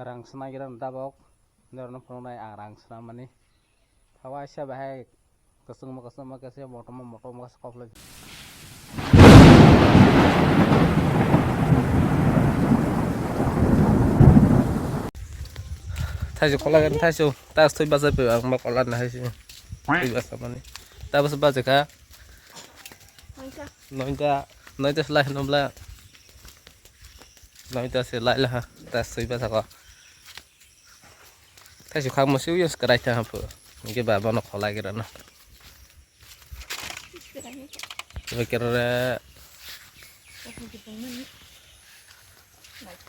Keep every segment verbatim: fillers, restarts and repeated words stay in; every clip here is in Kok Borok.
Rang swnaigra tabok, norokno phunuknai ang rang swnamani. Thawa aisa bahai kwchwngma kwchwngma khe se motom motom khe se koplai. Thaisu kholai thaisu tas thwi bachai phaio ang ma kolar na haisi. Thwi bachai mani. Tabos bachai kha. Noita, noita se lai hwnwi bwle. Noita se lai laha, ta swi bachako. Thaisu khakmo se uyos kwrai tha haphu. Hwnkhe ba bono kholai gira no. Hwnkhe kere.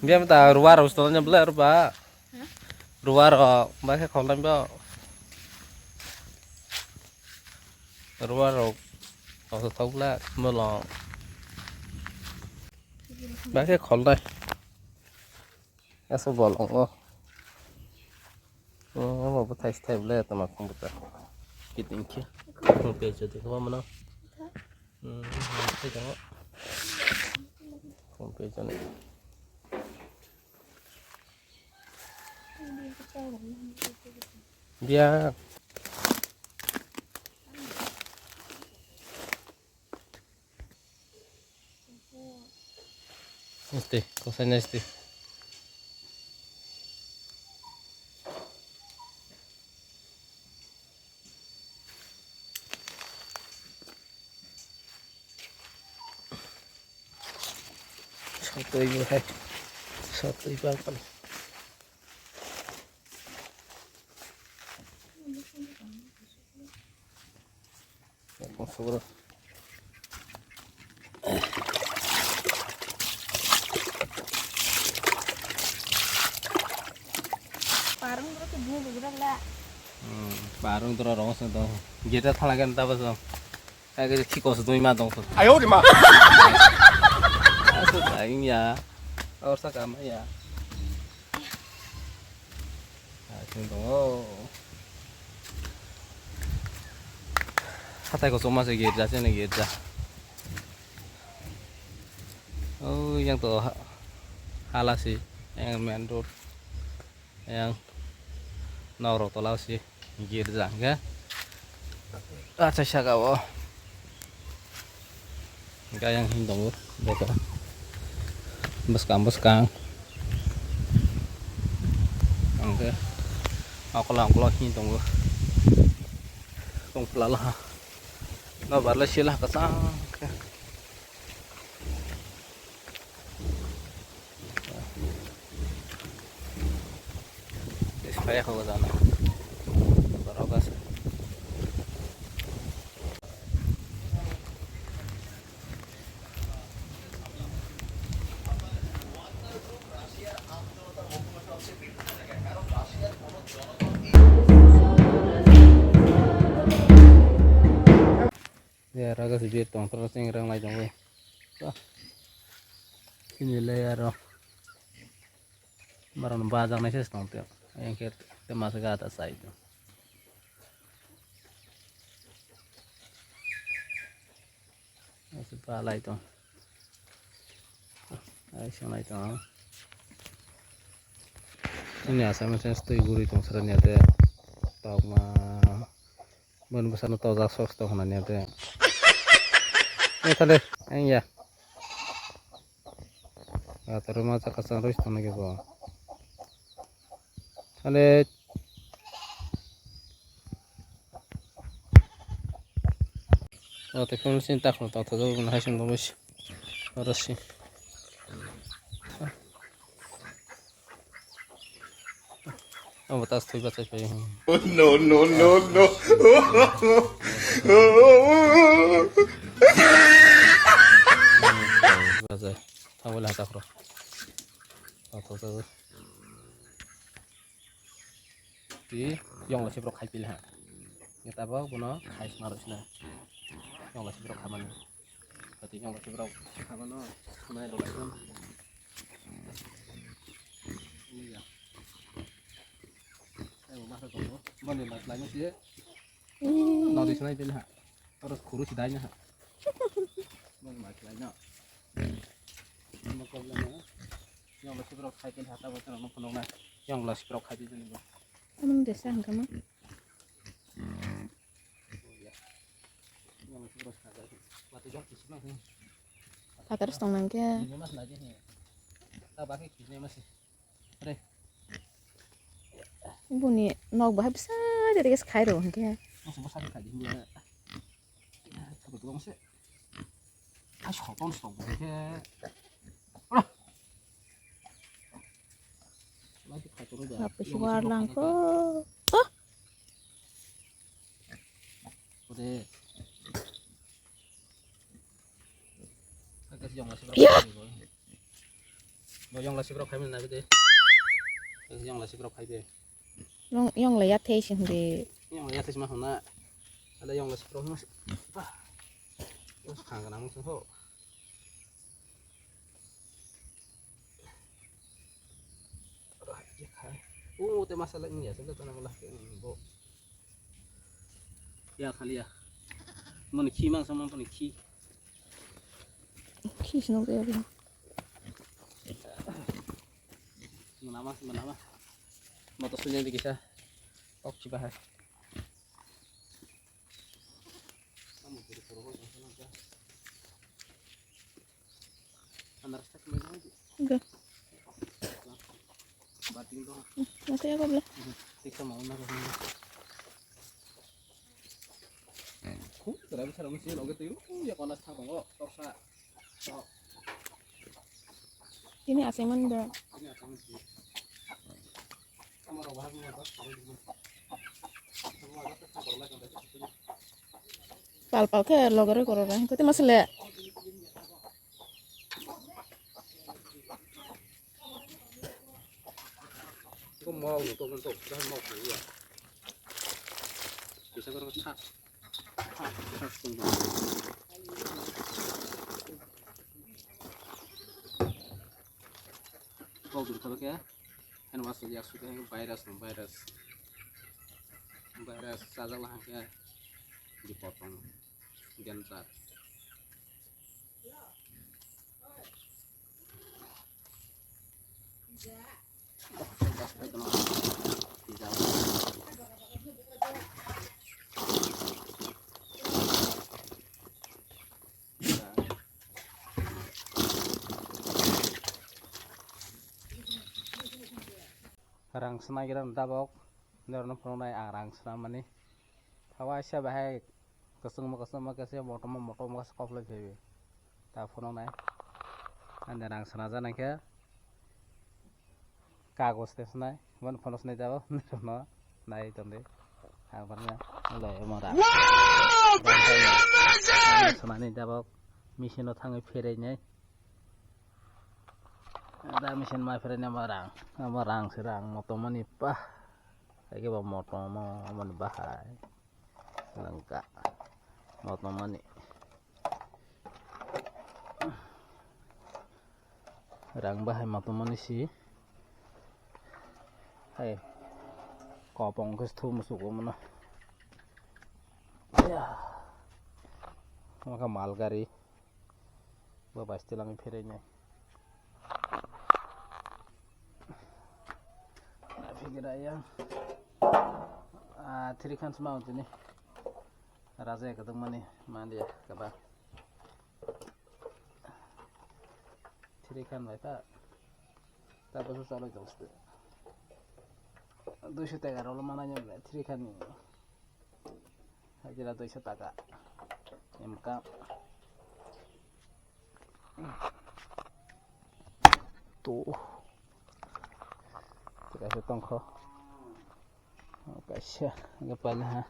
Biyam ta ruwa rok stongo bwle ruwa. Ruwa rok ba khe kholai bo. Ruwa rok. Tok tok bwle bolong. Ba khe kholnai. Aswk bolongo. Omo bo thai thai bwle tama khum bwta. Kiting khe. Khum pejo de khum mano. Hmm, thai tongo. Khum pejo ni. Biya. Este, cosa en este. Sotwi bo hai. Sotwi bang kali. Parung doro ke bunyi begitu lah. Hmm, parung doro rong seng dong. Gita thalagan tapa song. Kayak gitu kikos doi ma dong song. Ayo di ma. Asal kain ya. Orsa kama ya. Asing tongo. Hatai kochoma se girja, chini girja. Oh, yang to ha-, hala si, yang main road. Yang norok tola si girja hingke. Acha saka o. Gayang hin tongo, bwkha. Bwskang, bwskang. Ang khe okla, okla hin tongo. Tong pla laha. No barle sila kwchang khe. Kaya ko jana. Borok ase. Ya, raga sibir tong, terus yang rang lai tong, weh. Wah. Ini le aro. Maron bajaknai se tong teo. Yang khe te masa gata sai tong. Masa palai tong. Ai sanai tong. Ini asai masa twi guri tong sara niya te. Tokma. Bon bwsano tojak sos tong hwnani ante. Ni thale, ang ya. Ataro ma chaka chang roi tong nagi bo. Thale. O te phone sin tak no tong thajak bo hai sung bo. Oro si. Ang batas thui batai pai. No, no, no, no. Batai. Thang wala hatak ro. Thang thang thang. Ti yong la sibro khai pil ha. Ni tabok bono khai sma rok sina. Yong la sibro khamani. Pati yong la sibro khamano. Mai do lai. Ni ya. Ai, ma sa ko. Mani ma lai ni si. Nodi sinai pin ha. Terus khuru sidai na ha. Mani ma lai na. Ma ko la na. Yong la sibro khai pil ha ta bo no phunuk na. Yang lasi krok khai di. Amang desa hangkama. Yang lasi krok khai di. Mati jok kisi mang. Patar stong nang khe. Ini mas lagi ni. Ta bakhe kisi mas. Re. Buni nok bahai bwsa jadi khe khai ro hangkhe. Mas bwsa khai di. Sabu tu bangse. Ai, soton sok bo khe. Ora. Lagi khaitoro da. Apa sih warlang kok? Hah? Ode. Agak sih yang masih berapa? Ya. Bo yang lasik rok khai mili na bide. Yang lasik rok khai de. Yang, yang la yathai sing de. Yang la yathai sima hona. Ada yang lasik rok mas. Bah. Mas khang kana mung ho. Oh, te masala ini ya, sudah tanam lah ke bo. Ya khali ya. Mani khi mang sama mani khi. Khi sino ke ya. Menama, menama. Motor sunya di kisah. Ok, coba hai. Kamu jadi suruh, jangan salah, ya. Andar stek mai jang. Enggak. Bating doang. Masih aku belah. Tiksa mau nak. Ku, terakhir sarang sih, oke tuh. Uh, ya panas tak kok. Toksa. Ini asaiman dah. Pal pal khe logere korora. Kote masle. Ko mau to to to mau ko ya. Bisa ko ta. Kau dulu kalau kaya, kan masuk ya sudah virus, virus, virus saja lah ya, dipotong, gentar. Rang swnaigra tabok norno phunuknai ang rang swnamani. Hawaisa bahai kwchwngma kwchwngma khe se motom motom khe se koplai phaiwi ta phunuknai. Ani rang swnajak nai khe kagos te swnai, boni phono swnai tabok norno nai tongdi. Ang bani le omo rang swnani tabok machine o thangwi pherai nai. Da machine ma pherai nai omo rang, omo rang se rang motom mani pa. Hai khe bo motom omo, omo ni bahai. Langka. Motom mani. Rang bahai motom mani si. Hai. Kopong khe thu musugo mano. Ya. Maka mal gari. Bo bai stilang pherai nai. Phikira yang. Ah, three khans mau tini. Raja ya kadang mani, mandi ya, kaba. Three khan bai ta. Ta basa salai tong ste. Duiso tega rolo mana nya three khan ni. Hajira duiso taka. Emka. Tu. Kaisa tongkho. Kaisa, hingke paina ha.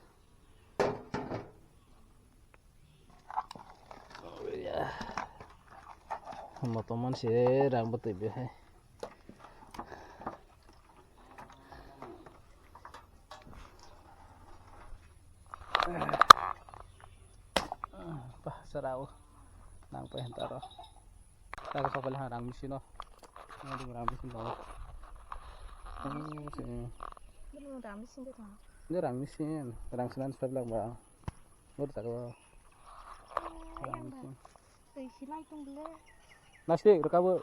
Motom mani se rang bwtwi behai. Bah, sarao. Nang pai hantaro. Tara kapal ha rang machine o. Nang rang machine ba. Oh, sini. Belum rang machine de tong. Ini rang machine, rang senan sebelah ba. Baru tak apa. Rang machine. Tei silai tong bele. Nasi reka bo.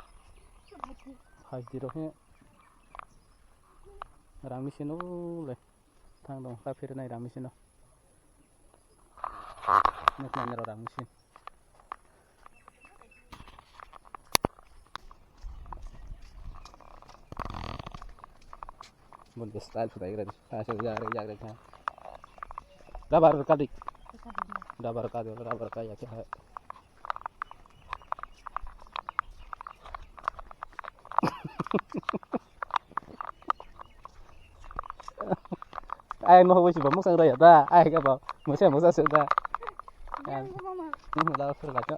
Hai di roknya. Rang machine o le. Thang dong, ka phirnai rang machine o. Nuk nai nero rang machine. Bun ke style sudah kira. Asal jaga jaga kha. Rubber ka dik. Rubber ka dik, rubber ka ya kya hai. Ai mo bo si ba mo sang ra ya da. Ai ka ba. Mo se mo sa se da. Yang ko mama. Mo da sur ka.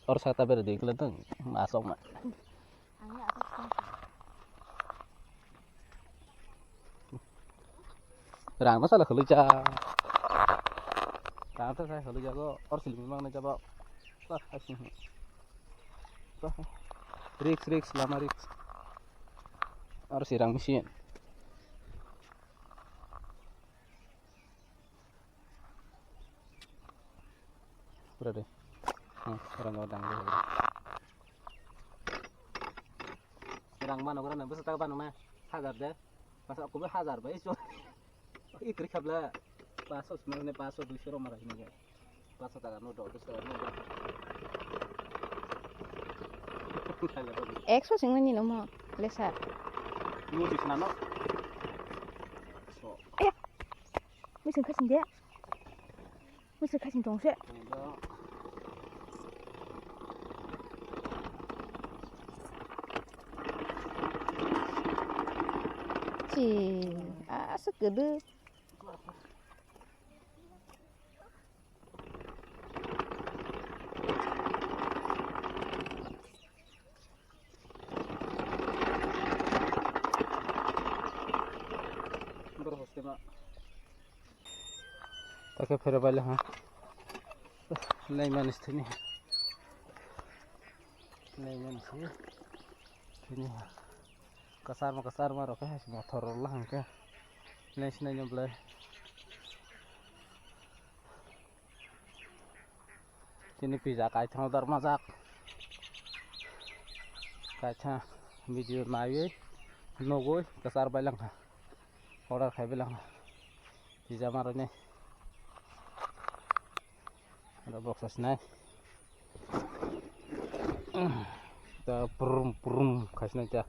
Or sata bere dikle tong masok ma. Rang no sala khului cha. Rang to sai khului jago or siling mang na jabo. Wah, asing. Wah. Risk, risk, lama risk. Or si rang machine. Pura de. Hmm, orang orang de. Rang mano, orang nang besa tak bano ma. Hajar de. Masa aku be hajar ba, isu. Ikri khabla. Paso semua ne paso dui sero mara ini. Paso taka no do, dui sero no do. Ekso sing nani no mo, lesa. Lu di sana no. So. Mui sing khasing de. Mui sing khasing tong se. Chi, asa kedu. Borok hostel ma. Takhe phere baile ha. Nai manis thini. Nai manis thini. Kasar ma kasar ma rok hai mothor rok la hangke. Nai sinai no blai. Chini pizza kaithang order majak. Kaithang video naiwi nugwi kwchar bailangkha. Order khai bailangkha. Pizza marwini. Oro box asinai. Ta prum prum khaisinai ta.